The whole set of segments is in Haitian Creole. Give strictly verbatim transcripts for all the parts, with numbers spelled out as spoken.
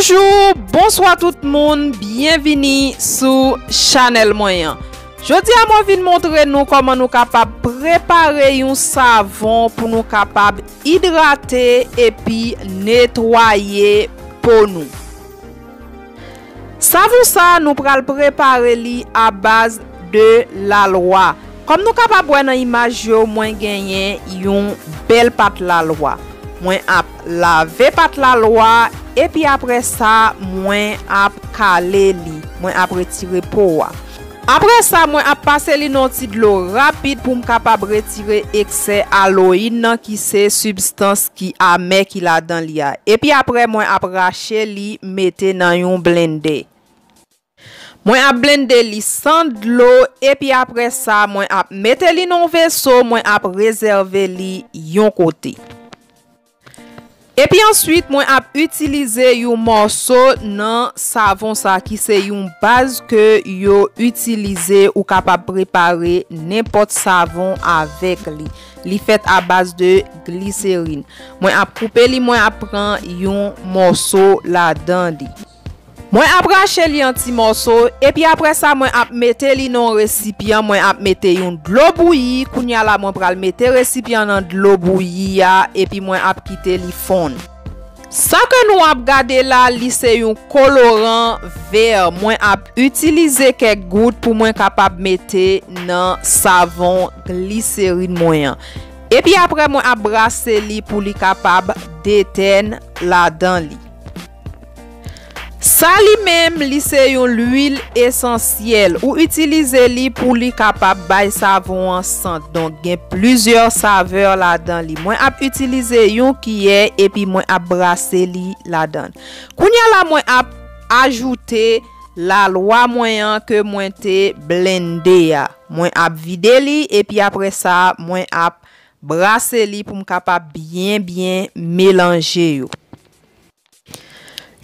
Bonjou, bonswa tout moun, byenvini sou chanèl mwen an. Jodi a mwen vin montre nou kòman nou kapab prepare yon savon pou nou kapab idrate epi netwaye po nou. Savon sa nou pral prepare li a baz de lalwa. Kòm nou kapab wè nan imaj yo, mwen genyen yon bèl pat lalwa. Mwen ap lave pat lalwa, epi apre sa, mwen ap kale li. Mwen ap retire po a. Apre sa, mwen ap pase li nan yon ti dlo rapid pou m kapab retire eksè aloyin nan ki se sibstans ki amè ki ladan li a. Epi apre, mwen ap rache li mete nan yon blendè. Mwen ap blende li san dlo, epi apre sa, mwen ap mete li nan yon veso, mwen ap rezève li yon kote. Epi answit, mwen ap itilize yon mòso nan savon sa ki se yon baz ke yo itilize, ou kapab prepare nenpòt savon avèk li. Li fèt a baz de gliserin. Mwen ap koupe li, mwen ap pran yon mòso ladan li. Mwen ap rache li an ti mòso, epi apre sa, mwen ap mete li nan yon resipyan, mwen ap mete yon dlo bouyi. Kounye a la, mwen pral mete resipyan nan dlo bouyi a, epi mwen ap kite li fonn. Sa ke nou ap gade la, li se yon koloran vè. Mwen ap itilize kèk gout pou mwen kapab mete nan savon gliserin mwen an. Epi apre, mwen ap brase li pou li kapab detèn ladan li. Sa li menm, li se yon lwil esansyèl. Ou itilize li pou li kapab bay savon an sant. Donk, gen plizyè savè ladan li. Mwen ap itilize yon kiyè epi mwen ap brase li ladan. Kounye a la, mwen ap ajoute lalwa mwen an ke mwen te blende a. Mwen ap vide li epi apre sa, mwen ap brase li pou m kapab byen, byen melanje yo.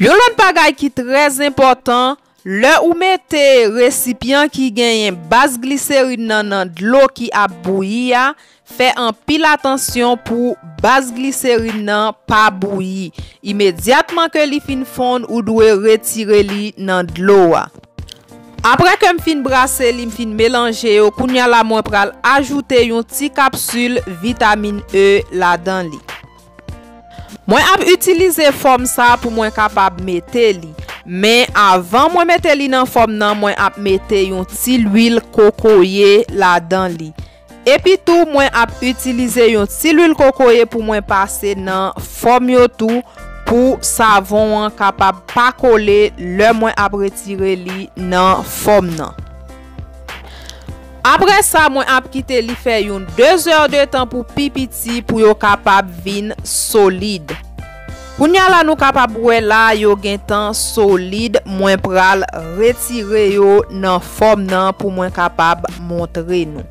Yon lòt bagay ki trè enpòtan, lè ou mete resipyan ki genyen baz gliserin nan nan dlo ki ap bouyi a, fè anpil atansyon pou baz gliserin nan pa bouyi. Imedyatman ke li fin fonn, ou dwe retire li nan dlo a. Apre ke m fin brase li, m fin melanje yo, kounye a la mwen pral ajoute yon ti kapsil vitamin E ladan li. Mwen ap itilize fòm sa pou mwen kapab mete li. Men avan mwen mete li nan fòm nan, mwen ap mete yon ti lwil kokoye ladan li. Epi tou, mwen ap itilize yon ti lwil kokoye pou mwen pase nan fòm yo tou, pou savon an kapab pa kole lè mwen ap retire li nan fòm nan. Apre sa, mwen ap kite li fè yon de zè de tan pou pi piti pou yo kapab vin solid. Kounye a la, nou kapab wè la, yo gentan solid. Mwen pral retire yo nan fòm nan pou mwen kapab montre nou.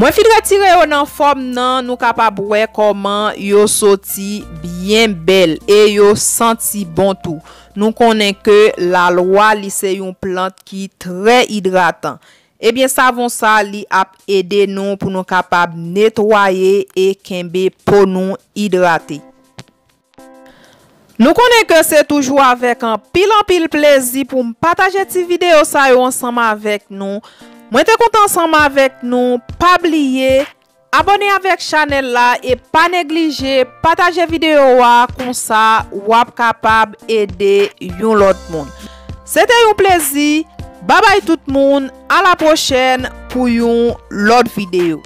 Mwen fin retire yo nan fòm nan, nou kapab wè kòman yo soti byen bèl e yo santi bon tou. Nou konnen ke lalwa li se yon plant ki trè idratan. Ebyen, savon sa li ap ede nou pou nou kapab netwaye e kenbe po nou idrate. Nou konnen ke se toujou avèk anpil, anpil plezi pou m pataje ti videyo sa yo ansanm avèk nou. Mwen te kontan ansanm avèk nou. Pa bliye, abòne avèk chanèl la e pa neglije pataje videyo a, konsa w ap kapab ede yon lòt moun. Se te yon plezi. Babay tout moun. A la pwochèn pou yon lòt videyo.